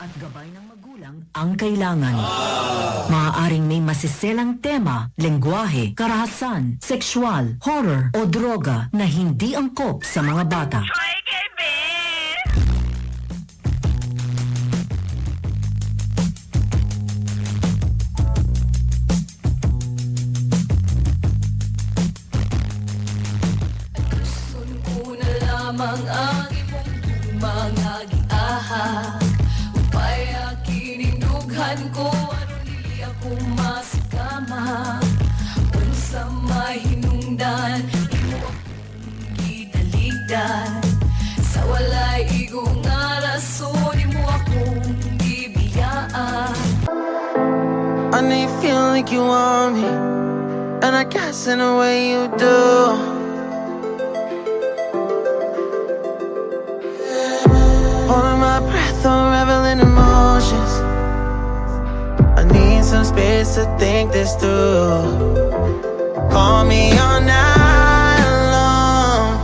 At gabay ng magulang ang kailangan. Maaaring may masiselang tema, lengguwahe, karahasan, sexual, horror o droga na hindi angkop sa mga bata. Gusto ko na lamang ang imong mga giahak. Upay kinindughan ko aron dili ako masikama. Unsa may hinungdan imo akong gitaligdan. Sa walay igo nga rason imo akong gibiyaan. I know you feel like you want me, and I guess in a way you do. Holding my breath, unraveling emotions. I need some space to think this through. Call me all night long.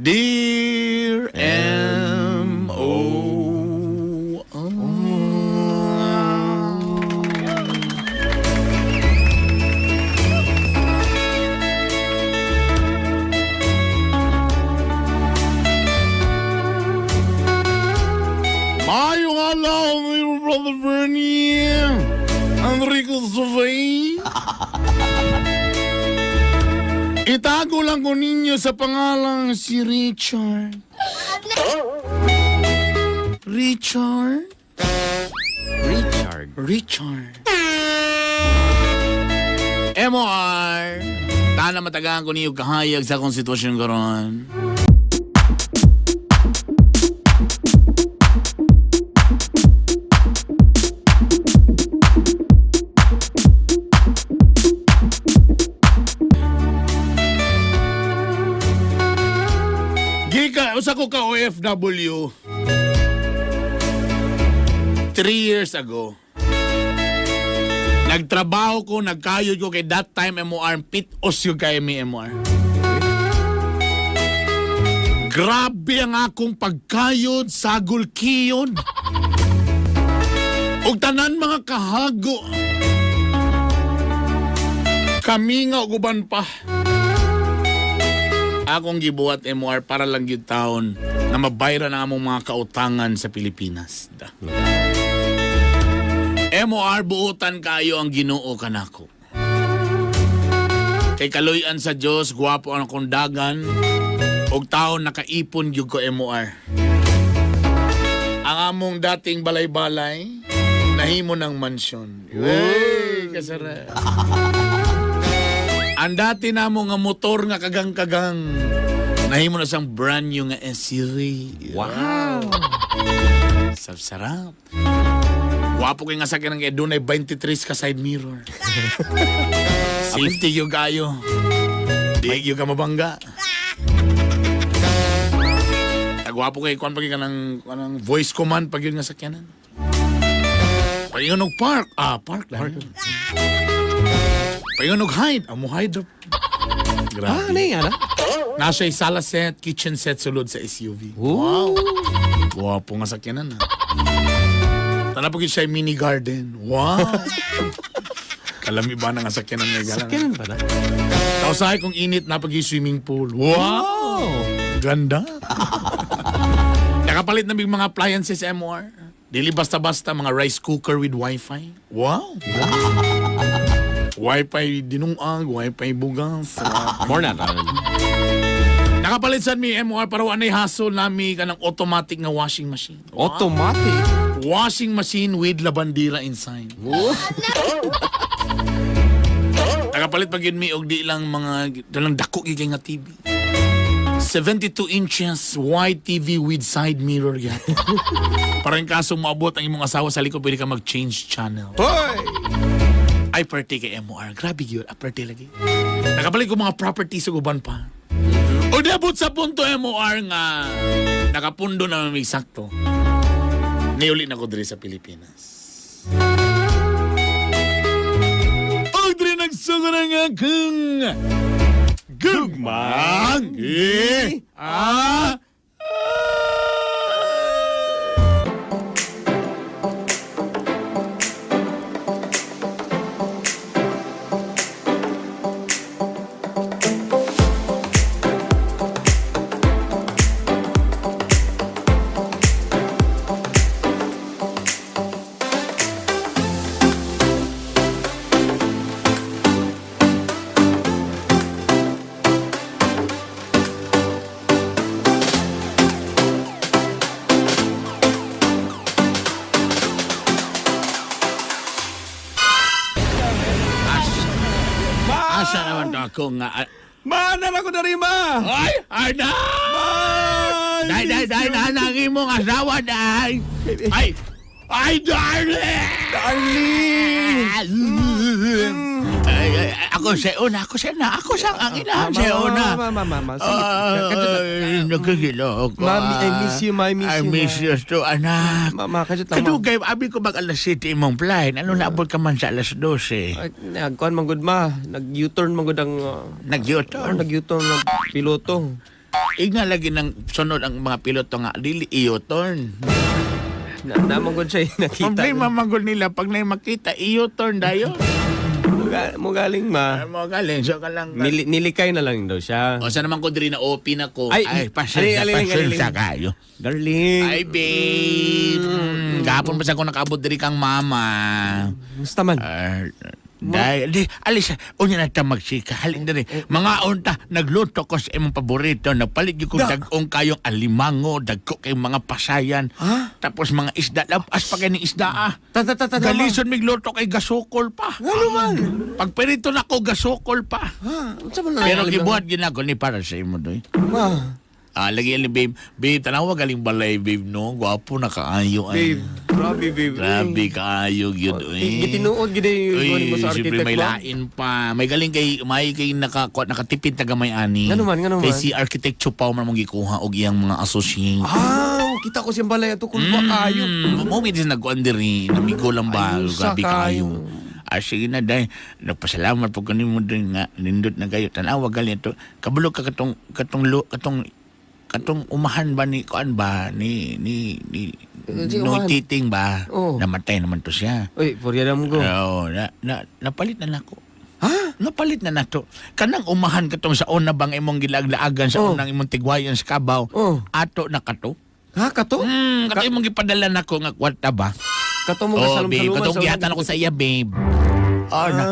Dear M.O. Mayong adlaw, my brother Bernie. Enrico Suvay. Itago lang ko ninyo sa pangalang si Richard. Richard? Richard. Richard. MOR. Tana matagaan ko niyo kahayag sa akong sitwasyon karon. Gika, usa ko ka OFW. 3 years ago. Nagtrabaho ko, nagkayod ko kay that time MOR, pit os yung kay mi MOR. Grabe ang akong pagkayod, sagol kiyon. Og tanan mga kahago. Kami nga og uban pa. Akong gibuhat MOR para lang gyud taon na mabayra na among mga kautangan sa Pilipinas. Da. MOR buotan kayo ang Ginoo kanako. Kay kaluy-an sa Dios, gwapo ang akong dagan og taon nakaipon gyud ko MOR. Ang among dating balay-balay nahimo ng mansyon. Uy, kasara. Ang dati namo nga motor nga kagang-kagang nahimo na siyang brand new nga SUV. Wow. Sarap. Wapo kay nga sa akin ang dunay 23 ka side mirror. Safety yung kayo. Di yung ka mabangga. Tagwapo kay kuan pag kanang kanang voice command pag yun nga sakyanan. Paingon og park. Ah, park lang. Paingon og hide. Amo hide. Grabe. Ah, ano yung ano? Nasa sala set, kitchen set sulod sa SUV. Wow. Wapo nga sakyanan ha. Tana pag siya mini garden. Wow! Kalami ba na nga sakyanan nga galang? Sakyanan pala. Tapos sa kung init na pag swimming pool. Wow! Oh. Ganda. Nakapalit na big mga appliances MR. Dili basta-basta mga rice cooker with wifi. Wow! Wifi dinungag, wifi bugas. More na taon. Nakapalit sad mi MR para wa nay hassle nami kanang automatic nga washing machine. Automatic. Washing machine with labandira inside. Nakapalit pag yun mi og di lang mga dalang dako gyud kay nga TV. 72 inches wide TV with side mirror gyud. Para in kaso moabot ang imong asawa sa likod pwede ka mag-change channel. Hoy! Ay parte kay MOR. Grabe gyud, aperte lagi. Nakapalit ko mga properties ug uban pa. O diabot sa punto MOR nga nakapundo na may sakto. Niuli na ko diri sa Pilipinas. Og diri nagsugod ang akong gugmang eh, ah, Asa naman to ako nga. Ma, nara ko na rin, ma! Ay! Ay na! Day, day, day, nanang imong asawa, day! Ay! Ay, darling! Darling! Ay, ay, ako sa una, ako sa una, ako sa ang inahan sa una. Ma, ma, ma, ma. Sige. Ay, nagkagilo ako. Mami, I miss you, ma. I miss I you, miss ma. you too, anak. Ma, ma, kajut lang, ma. Kadugay, abi ko mag alas 7 imong flight. Ano naabot ka man sa alas 12? Ay, nagkuhan man gud ma. Nag-U-turn man gud ang Nag-U-turn? Nag-U-turn ng piloto. Inga lagi ng sunod ang mga piloto nga, dili i-U-turn. Na, naman gud siya nakita. Problema manggol nila pag na makita, i-U-turn dayon. Mo galing ma. Ay, mo galing, so ka lang. Nilikay na lang daw siya. O, saan naman ko diri na OP na ko. Ay, Ay, pasensya, aling, aling, pasensya aling. kayo. Darling. Ay, babe. Gahapon pa sa ko nakaabot diri kang mama. Musta man? Dahil, di, alis, unya na ta magsika. Halin diri. Mga unta, nagluto ko sa imong paborito. Nagpalit yung kong dagong kayong alimango, dagko kayong mga pasayan. Ha? Tapos mga isda, lapas pa kayo ng isda ah. Ta ta ta ta. Galison migluto kay gasukol pa. Ngano man? Pag perito na ko, gasukol pa. Ha? Unsa man na? Pero gibuhat ginako ni para sa imo doy. Ma. Ah, lagi ni babe. Babe, tanawa galing balay babe no. Gwapo na kaayo ay. Babe, grabe babe. Grabe kaayo gyud oy. Gitinuod gid yung Uy, mo sa siyempre architect may ba? lain pa. May galing kay may kay naka, nakatipid taga may ani. Ngano man, ngano Kay man? si Architect Chupaw man mong gikuha og iyang mga associate. Ah, kita ko siyang balay ato kulba kayo. Mo mi din nagkuan diri, namigo lang ba, Ayun sa grabe kaayo. kayo. Ah, sige na dahil nagpasalamat po kanimo din nga nindot na kayo tanawa gali to kabalo ka katong katong katong katong umahan ba ni kuan ba ni ni ni Eh, si no umahan. titing ba Oo. namatay naman to siya. Uy, purya mo go. Oo, na, na, napalit na nako. Ha? Napalit na nato. Kanang umahan katong sa una bang imong gilaglaagan sa Oh. unang imong tigwayan sa kabaw. Oh. Ato na kato. Ha, kato? Kato imong gipadala nako nga kwarta ba? Kato mo Oh, kasalom babe. saluman Katong sa gihatan ako sa iya, babe. Oh, na,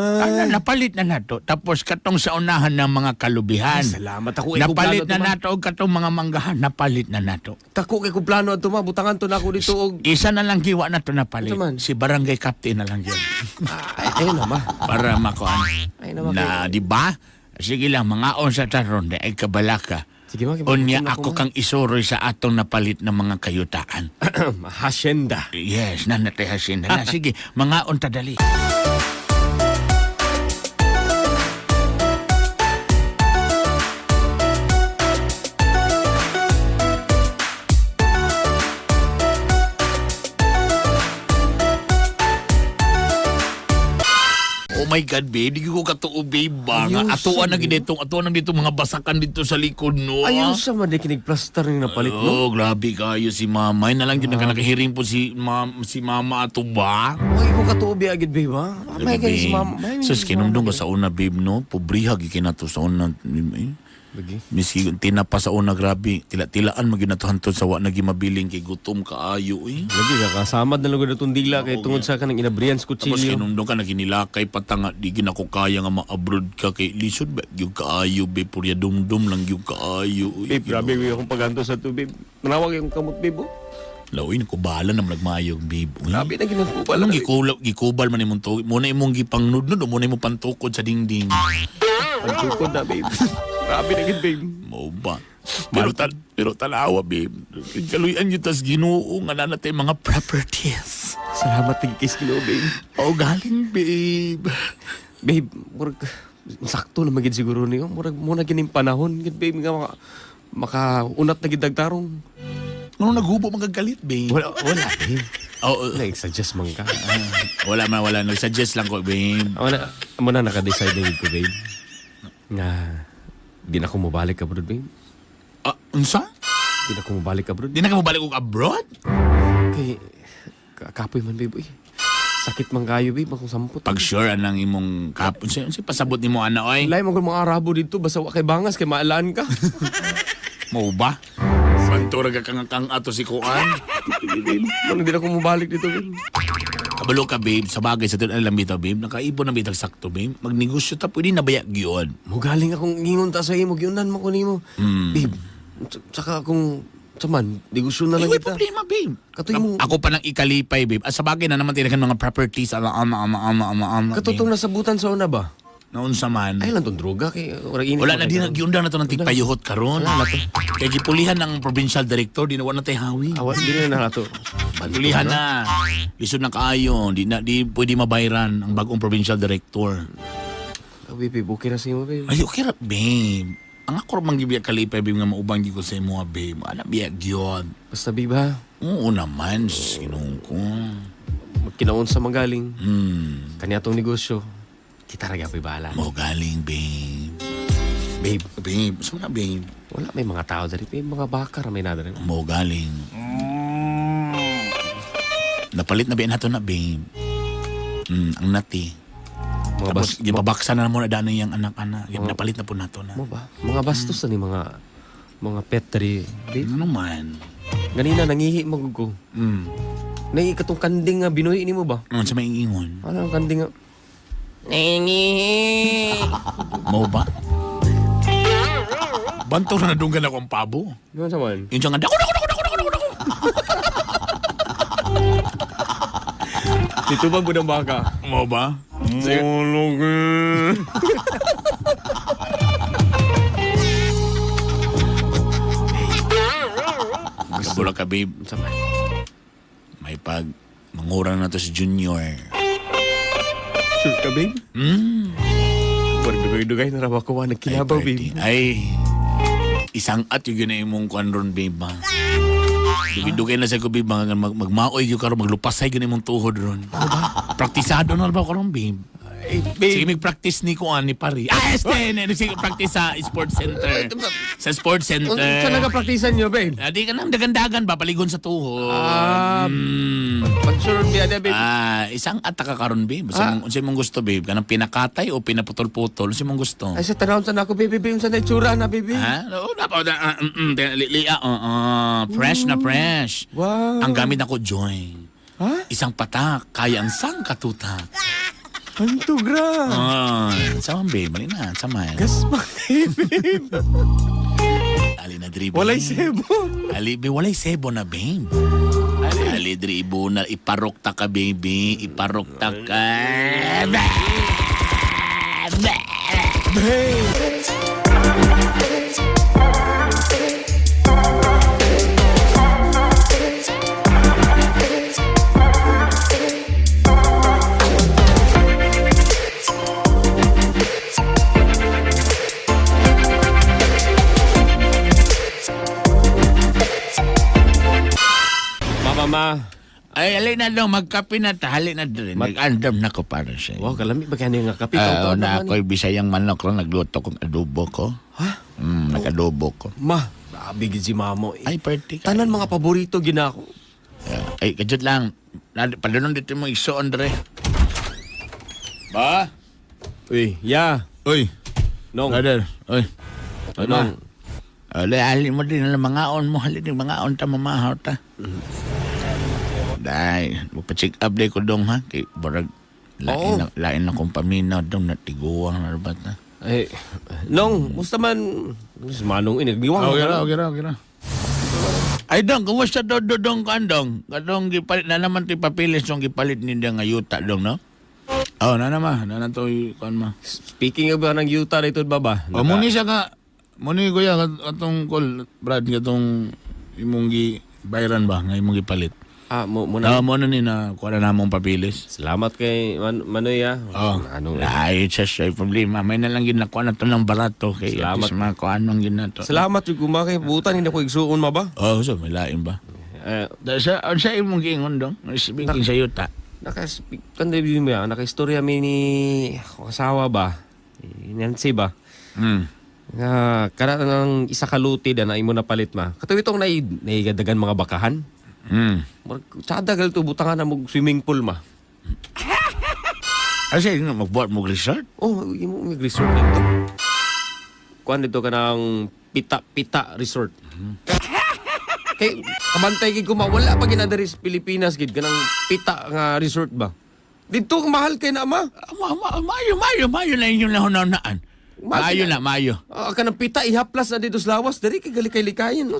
napalit na nato. Tapos katong sa unahan ng mga kalubihan. Ay, salamat ako. Eh, Napalit kuplano na to, ma. nato og katong mga manggahan. Napalit na nato. Tako kay kuplano adto ma, butangan to nako dito og Isa na lang giwa na to napalit. Unsa man? Si barangay captain na lang yun. Ay, ayun na ma. Para makuan. Ay, na, ma, Na, di ba? Sige lang, mga on sa taron, di ay kabalaka. Sige ma, Unya kibabutan ako ma. kang isuroy sa atong napalit ng mga kayutaan. Hacienda. Yes, nanatay hasinda na. Sige, mga on tadali. Oh my God, babe. Di ko katuo, babe. Ba? Nga, Ayun, atuan na sige. gid itong, atuan na dito mga basakan dito sa likod, no? Ayun siya man, di kinig plaster yung napalit, no? Oh, grabe kayo si mama. Ay, na lang yun, nakahiring po si, si mama ato ba? Uy, ko katuo biya agad, babe, ha? May Grabe, kayo si babe. mama. May Sus, kinumdong ka sa una, babe, no? Pobriha, gikinato sa una. Eh. Lagi. Miski tinapa sa una, grabe. Tila-tilaan, maginatuhan to sa wa nagimabiling kay gutom kaayo, eh. Lagi ka, kasamad na lugar na itong dila kay tungod sa kanang inabriyan sa Tapos kutsilyo. kinumdong ka, naginilakay patanga, di ginako kaya nga ma-abroad ka kay lisod ba? Yung kaayo, babe, purya dumdum lang yung kaayo. eh. Babe, grabe yung akong paganto sa tubig. Manawag yung kamot, babe, oh. Lawin ko bahala na nagmayog, babe. Uy. Grabe na ginakubal. Anong gikulaw, gikubal man imong tuig? Muna imong gipangnudnod o muna imong pantukod sa dingding. Pantukod na, babe. Grabe na gid, babe. Mao ba? Pero tanawa, babe. Kaluyan yun tas Ginoo nga na natay mga properties. Salamat tig kay Ginoo, babe. Oh, galing, babe. Babe, murag sakto na magid siguro niyo. Murag mo na gining panahon gid, babe, nga makaunat na gid dagtarong. Ano naghubo magagalit, babe? Wala, wala, babe. Oo. Nag-suggest man ka. Wala man, wala. Nag-suggest lang ko, babe. Ako na, amo na naka-decide na yun ko, babe. Nga, di na ako mabalik abroad, babe. Ah, unsa? Di na ako mabalik abroad. Di na ka mabalik og abroad? Kay, kapoy man, babe. Uy. Sakit man kayo, babe. Akong sampot. Pag sure anang imong kap, unsa unsa pasabot nimo ana oy? Lahi mo kung mga Arabo dito, basta wa kay bangas, kay maalaan ka. Mao ba? Bantura ka kang kang ato si Kuan. Ano, di na ako mabalik dito, babe. Kabalo ka, babe. Sa bagay sa tunan lang bitaw, babe. Nakaipon na bitag sakto, babe. Magnegosyo ta pwede na bayag yun. Mugaling akong ingon ta sa imo, giunan mo ko nimo. Babe, saka kung saman, negosyo na Ay, lang may kita. problema, babe. Katoy mo- Ako pa nang ikalipay, babe. Ah, sa bagay na naman tinakan mga properties. Ama, ama, ama, ama, ama, ama. Katutong nasabutan sa una ba? Naunsa man. Ay lang tong droga kay ora init. Wala na man din kay karon. nagyunda na to ng tigpayuhot karon. Wala na to. Kay gipulihan ng provincial director, di na wala na tayo hawi. Awa, di na na to. Pulihan na. Lisod na kaayo, di na di pwede mabayran ang bagong provincial director. Oh, babe, okay ra sa imo, babe. Ay, okay ra, babe. Ang ako ra man gibiya kalipay, babe, nga maubang gyud ko sa imo, babe. Ana biya gyud. Basta babe ha, Oo naman, sus, Ginoo ko. magkinaon sa magaling. Kanya tong negosyo. Kita ra gyapon bahala. Mo galing, babe. Babe, Babe, saan na, babe? wala may mga tao diri, may mga baka ra may na diri. Mo galing. Napalit na ba nato na, babe? Ang nati. Mga Tapos, bas gipabaksa na mo na dana yung anak-anak. Napalit na po nato na. mo ba? Mga bastos na ni mga pet diri. Babe, Ano man? ganina nangihi magug ko. Nai katong kanding nga binuhi nimo ba? Ano sa may ingon? Ano ang kanding nga? Nangihi. Mo ba? Banto na nadunggan ako ang pabo. Ano sa man? Yung siya nga, dako, dako, dako, dako, dako, dako. Dito ba budang baka? Mo ba? Mulog. Kabula ka, babe. Sa man? May pag mangura na to si Junior. Sure ka, babe? Huwag dugay-dugay na raw ako. Nagkinabaw, Ay, babe. pwede. Ay, isang at yun na imong kuan ron, babe. ba? Dugay-dugay na sa ko, babe. Magmaoy yun karon, maglupasay yun imong tuhod ron. Praktisado na ba karon, babe? Ay, babe. Sige, mag-practice ni kuan ni Pari. Ah, este! Sige, practice sa sports center. Sa sports center. Saan nagka-practicean nyo, babe? Ah, di ka nang dagandagan ba? Paligon sa tuhod. Ah, Pag-sure, biya babe. Ah, isang ataka karon, babe. Sa mong, unsa imong gusto, babe? Kanang pinakatay o pinaputol-putol? Unsa imong gusto? Ay, sa tanaw sa nako, babe, babe. Yung sa itsura na, baby. Ha? Oo, dapat liya, oo, fresh na fresh. Wow. Ang gamit ako, joy. Ha? Isang patak, kaya ang sangkatutak. Antugra. Ah, sama babe, mali na, sama. Gasma, babe. Ali na dri, babe. Walay sebo. Ali, babe, walay sebo na, babe. Ali, ali dri, ibo na, iparok ta ka, baby. Iparok ta ka. Mama, ma. Ay, ali na daw, magkape na ta, hali na dri. Nag-andam na ko para sa'yo. Wow, kalami ba kaya nga kape? Ah, Taon-taon una na ako'y bisayang manok lang, nagluto kong adobo ko. Ha? Nag-adobo ko. Ma, grabe gid si mamo. Eh. Ay, perti ka. Tanan mga paborito ginako. Ay, kajut lang. Padulong dito mo igsoon, dre. Ba? Uy, ya. Uy, Nong. brother. Uy. Nong. Ali, ali mo din alam mga on mo. Hali din mga on ta, mamahaw ta. Dai, magpa-check up day ko dong ha. Kay barag, lain Oo. na, lain na kong paminaw dong, natiguang na ba ta. Ay, Nong, musta man? Si Manong inagdiwang. Okay ra, okay ra, okay ra. Ay dong, kumusta do do dong kandong? Kadong gipalit na naman ti papilis yung gipalit ninda nga yuta dong, no? Oh, na naman, na na to kuan ma. Speaking of ng yuta dito baba. Oh, muni siya ka. Muni kuya atong call Brad katong imong gi bayran ba nga imong gipalit. Ah, mo mo Na na. mo na ni na kuha na namong papilis. Salamat kay Manoy ah. Oh. Ano? Ay, sa siya problema. May na lang ginakuha na to ng barato. Kay Salamat. at least makuha nang ginato. Salamat jud kuma kay butan hindi ko igsuon ma ba? Oh, so may lain ba? Eh, Da, sa, sa imong giingon dong, speaking sa yuta. naka kanday mo ya, nakaistorya mi ni ako asawa ba? Eh, Nancy ba? Nga kada ng isa ka luti da na imo napalit ma. Katuwi tong nai naigadagan mga bakahan. Murag tsada gal to butangan na mo swimming pool ma. Asa yun, magbuhat mo resort? Oh, imo mig resort dito. Kuan dito kanang Pita-Pita Resort. Kay kabantay gid ko ma wala pa ginadiri sa Pilipinas gid kanang Pita nga resort ba. Dito ang mahal kay na ma. Ma, ma, mayo, mayo, mayo na inyong nahunahunaan. Mahal Mayo na. na, mayo. Ah, kanang pita ihaplas na dito sa lawas diri kay galikay-likayin no.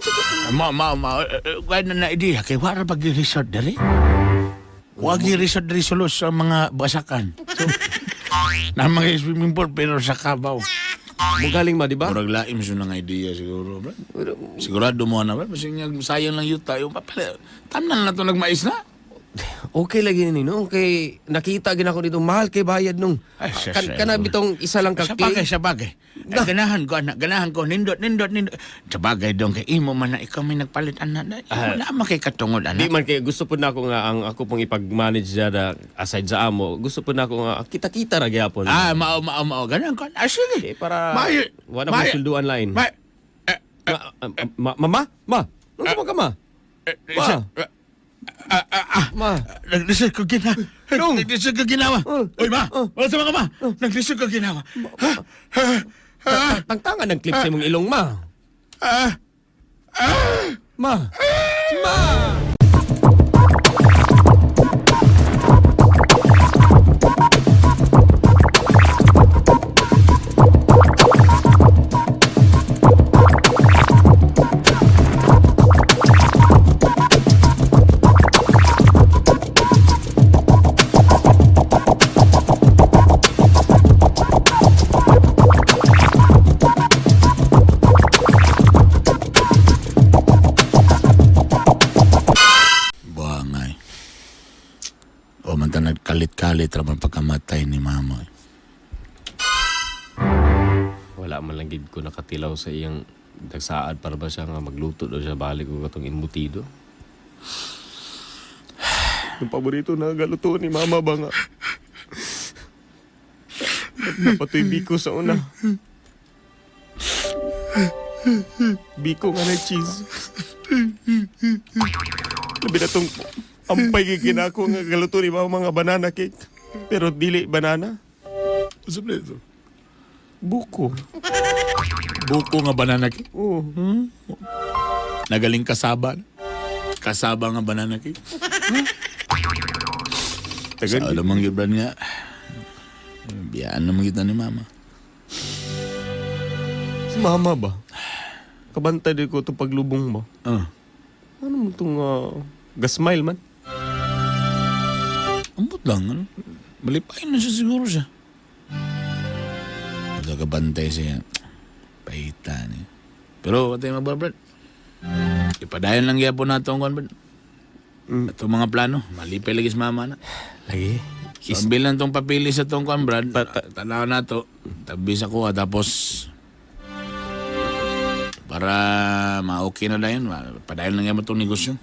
Ma, ma, ma, kaya na na idea, kay wala pag resort diri. Wag resort diri sulos sa mga basakan. So, na mga swimming pool pero sa kabaw. Mugaling ma di ba? Murag laim siya ng idea siguro, bro. Sigurado mo na, bro. Kasi nga, sayang lang yuta. Yung papala, tanan na to nagmais na. Okay lagi ni no kay nakita gid ako dito mahal kay bayad nung. Ay, siya, Kan siya. kana bitong isa lang ka Sa bagay, clay. sa bagay. Ay, ganahan ko, anak. Ganahan ko. Nindot, nindot, nindot. Sa bagay dong, kay imo man na ikaw may nagpalit, anak. Na, imo na makay katungod, Di anak. man kay gusto po na ako nga ang ako pong ipag-manage na aside sa amo. Gusto po na ako nga kita-kita ra gyapon. Ah, mao, mao, mao. Ganahan ko. Ah, sige. Eh, para Mayo. wala mo sulduan line. Ma, eh, Ma, ma, mama, ma, nung ka ma? eh, Ma. isa- ah, ah, ah. Ma. Naglisod ko ginawa. Nung. Naglisod ko ginawa. Oh. Uy, ma. Oh. Wala sa mga ma. Naglisod ko ginawa. Ha? Ha? Ha? Tangtangan ng clip sa imong ilong, ma. Ah! Ma. Ma. Buangay. O man ta nagkalit-kalit ra man pagkamatay ni mama. Wala man lang gid ko nakatilaw sa iyang nagsaad para ba siya nga magluto daw siya balik ko katong imbutido. Yung paborito na galuto ni mama ba nga? Napatoy biko sa una. Biko nga na cheese. Labi na tong ampay kay kinako nga galuto ni mama nga banana cake. Pero dili banana. Sa ito? Buko. Buko nga banana cake. Oo. Nagaling kasaba. Kasaba nga banana cake. Sa Tagan. alam mong gibran nga. Biyaan naman kita ni mama. Si mama ba? Kabantay din ko itong paglubong mo. Oh. Ano mo itong gasmile man? Ambot lang. Ano? Malipain na siya siguro siya. Nagkabantay siya. Pahita niya. Pero patay magbabad. Ipadayon lang gyapon nato ang kwan, Brad. Atong mga plano. Malipay lagi sa mama na. Lagi. So, ang bilang tong papili sa tong kwan, Brad, tanaw na to. Tabi sa kuha. Tapos, para ma-okay na dayon, padayon lang gyapon tong negosyo.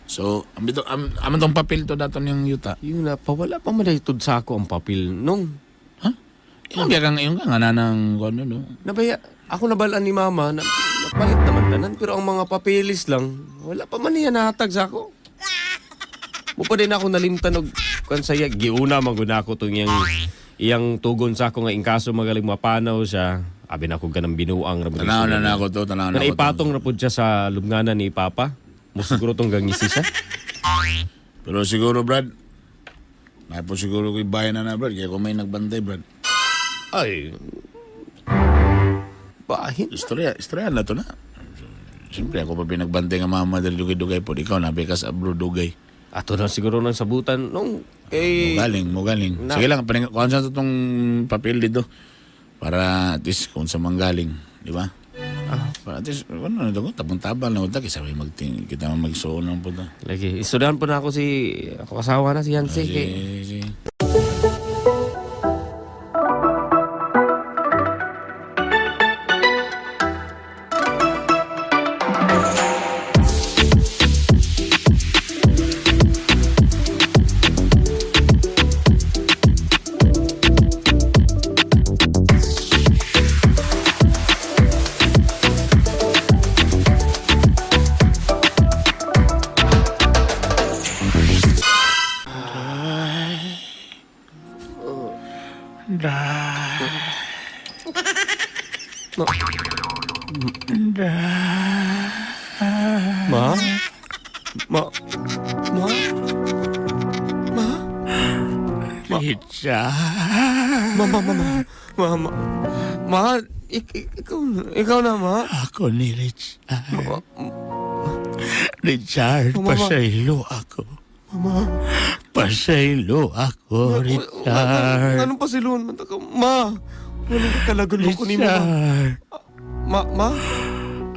So, ang bito, am, am tong papel to daton yung yuta. Yun na, pawala pa man dahil sa ako ang papel nung. Ha? Yung biya kang yung kang ananang kwan no. Nabaya, ako nabalaan ni mama na napalit naman tanan pero ang mga papelis lang, wala pa man niya nahatag sa ako. Mo pa din ako nalimtan og kan saya giuna man gud ako tong iyang iyang tugon sa ako nga in kaso magaling mapanaw siya. Abi na ako ganang binuang ra Tanaw na na ako to, tanaw na Kana ako. to. ipatong ra pud siya sa lubnganan ni Papa. Mo siguro tong gangisi siya. Pero siguro, Brad, may po siguro ko bayan na na, Brad. Kaya kung may nagbantay, Brad. Ay. Bahin. Istorya, istorya na to na. Siyempre, ako pa pinagbantay nga mama dali dugay-dugay po. Ikaw, nabi ka sa abroad dugay. Ato na siguro nang sabutan nung kay Mo galing, mo galing. Na- Sige lang, kuhaan sa itong papel dito. Para at least kung sa manggaling, di ba? But at least, ano na dago, tabang-tabang na utak, kaysa may magting, kita man magsuon ng puta. Lagi, isudahan po na ako si ako asawa na si Yancy. Sige, Kay, sige. Ma? Ma? Ma? Ma? Richard. Ma, ma, ma, ma. Ma, ma. Ma, ikaw, ikaw na, ma. Ako ni Richard. Ma, Richard, Mama. pasaylo ako. ma. Pasaylo ako, Richard. Anong pasilon? Man ka, ma. Walang kakalagon mo ko ni ma. Richard. Ma, ma?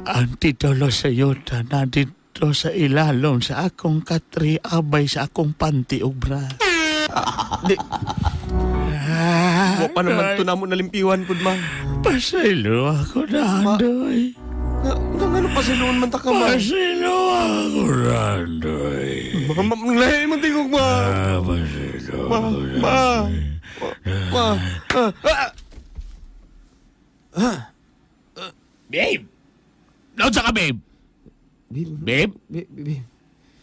Ang titulo sa yuta na dito sa ilalom sa akong katri abay sa akong panty ug bra. Di. Wa pa naman to namo nalimpiwan pud, ma. Pasaylo ako nandoy. Nga, nga ano pasilon man ta ka, ma? Pasaylo ako nandoy. Ma, ma, lahi mo tingog, ma. Ah, pasaylo Ma, ako ma. Ma, ah, ah. Babe! Naunsa ka, babe? Babe, Babe? babe, babe.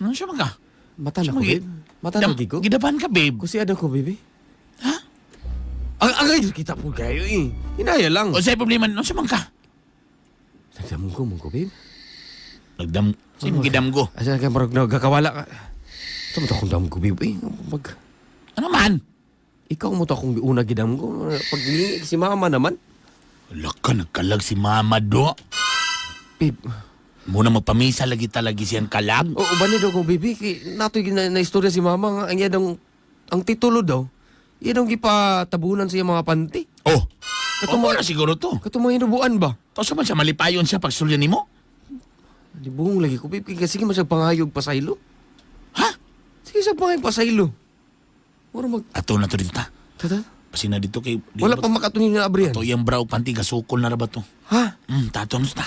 Ano siya man ka? Mata na ko, Magi- babe. Mata na ko. Gidapan ka, babe. Kusi ada ko, baby. Ha? Ang agay kita po kayo eh. Hinaya lang. O sa'yo problema, ano siya man ka? Nagdamong ko, mong ko, babe. Nagdam... Sino gidamgo? Asa ka marag nagkakawala ka. Ito mo to akong dam ko, babe. Eh, mag... Ano man? Ikaw mo to akong una gidam ko. Pag si mama naman. Wala ka, nagkalag si mama do. Babe. Muna magpamisa lagi talagi siyang kalag. Oo, ba daw ko, baby. Kay, natoy na, na istorya si mama nga. Ang iya daw, ang titulo daw. Iya daw gipatabunan sa iya mga panty. Oh, Kato oh, mo- na siguro to. Kato mga hinubuan ba? Tapos man siya, malipayon siya pag sulyan nimo. Libuhong lagi ko, babe. Kaya sige man siya pangayog pasaylo. Ha? Sige siya pangayog pasaylo. Mura mag... Ato na to dito ta. Tata? Pasina dito kay... di Wala ba- pa makatunin na abrihan. To iyang brow panty, gasukol na ra ba to? Ha? Tato na ta.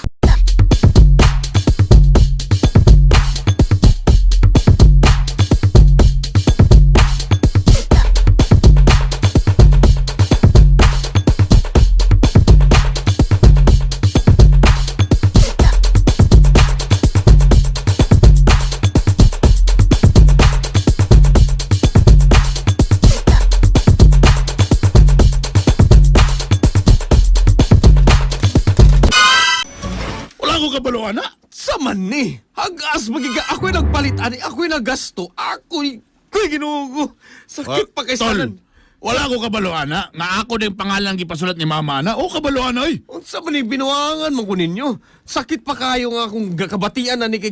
Wala ko kabaluan na. Sa man ni. Hagas magiga. Ako'y nagpalit ani. Ako'y naggasto. Ako'y... Ako'y ginoo ko. Sakit pa kay Tol, sanan. wala ko kabaluan na. Nga ako din pangalan gipasulat ni mama na. O kabaluan oy. Unsa man ni binuangan man ko ninyo. Sakit pa kayo nga akong kabatian na ni kay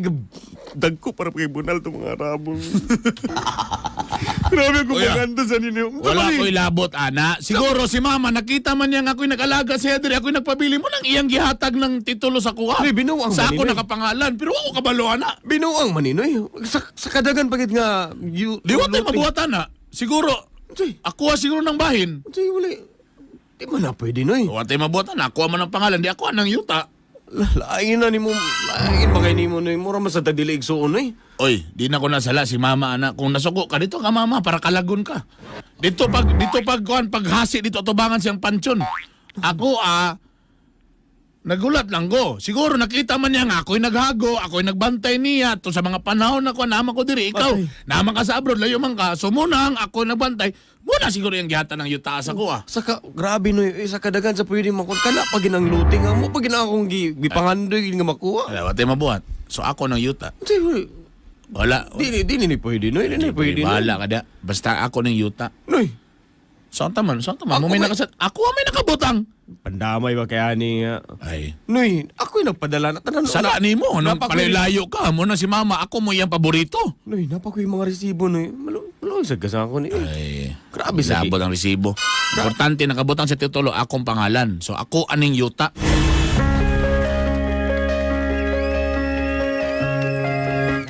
dagko para kay bunal to mga Arabo. Grabe akong Kuya, maganda sa ninyo. Unsa Wala man ni? ko'y labot, ana. Siguro si mama, nakita man niya nga ako'y nag-alaga sa diri, ako'y nagpabili mo ng iyang gihatag ng titulo sa kuha. Ay, binuang Sa ako man, nakapangalan, pero ako kabalo, ana. Binuang man ninoy. Sa kadagan pagid nga you, Di wa tayo mabuhatan, na. Siguro, Unsay? ako siguro ng bahin. Unsay wala. Di man na pwede noy. Wa tayo mabuhatan, ako man ang pangalan, di ako ang yuta. Lain na nimo, lain ba kay nimo noy? Mura man sa tadili igsuon noy. Oy, di na ko nasala si mama ana. Kung nasuko ka dito ka mama para kalagon ka. Dito pag kuan paghasi dito tubangan siyang pansyon. Ako nagulat lang ko. Siguro nakita man niya nga ako'y naghago, ako'y nagbantay niya to sa mga panahon na kuan naman ko diri ikaw. Naman ka sa abroad, layo man ka. So munang ako nagbantay. Muna siguro yung gihata ng yuta sa ko ah. Saka grabe noy, eh, sa kadagan sa pwede man kon kana pa ginang luting mo pa gina akong gipangandoy nga makuha. Wala, wa tayo mabuhat. So ako ng yuta. Unsay wala. Wala. Di di ni pwede noy, di ni pwede noy. Bahala ka da. Basta ako ng yuta. Noy. Saan taman? Saan taman? Ako Mo may may- nakasat. Ako ang may nakabutang. Pandamay ba kaya ni nga? Ay. Noy, ako'y nagpadala na tanan. Sala ni mo, nung palayo ka, mo na si mama, ako mo iyang paborito. Noy, napa ko yung mga resibo noy. Malo, malo sa gasa ko ni. Ay, Grabe sa labot ang resibo. Importante, nakabutang sa titulo, akong pangalan. So, ako aning yuta.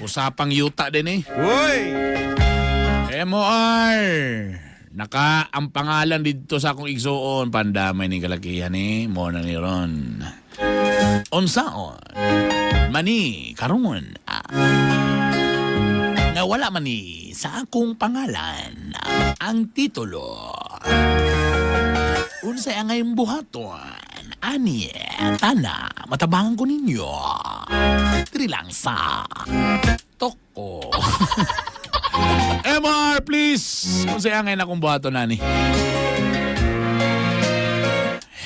Usapang yuta din eh. Uy! MOR! Naka ang pangalan dito sa akong igsuon, pandamay ni kalakihan eh, mo na ni ron. Unsaon? Mani karon nga wala man ni sa akong pangalan ang titulo. Unsay angay buhaton? Ani, tana, matabangan ko ninyo. Diri lang sa Toko. MR, please! Unsay angay na akong buhaton, ani?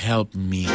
Help me.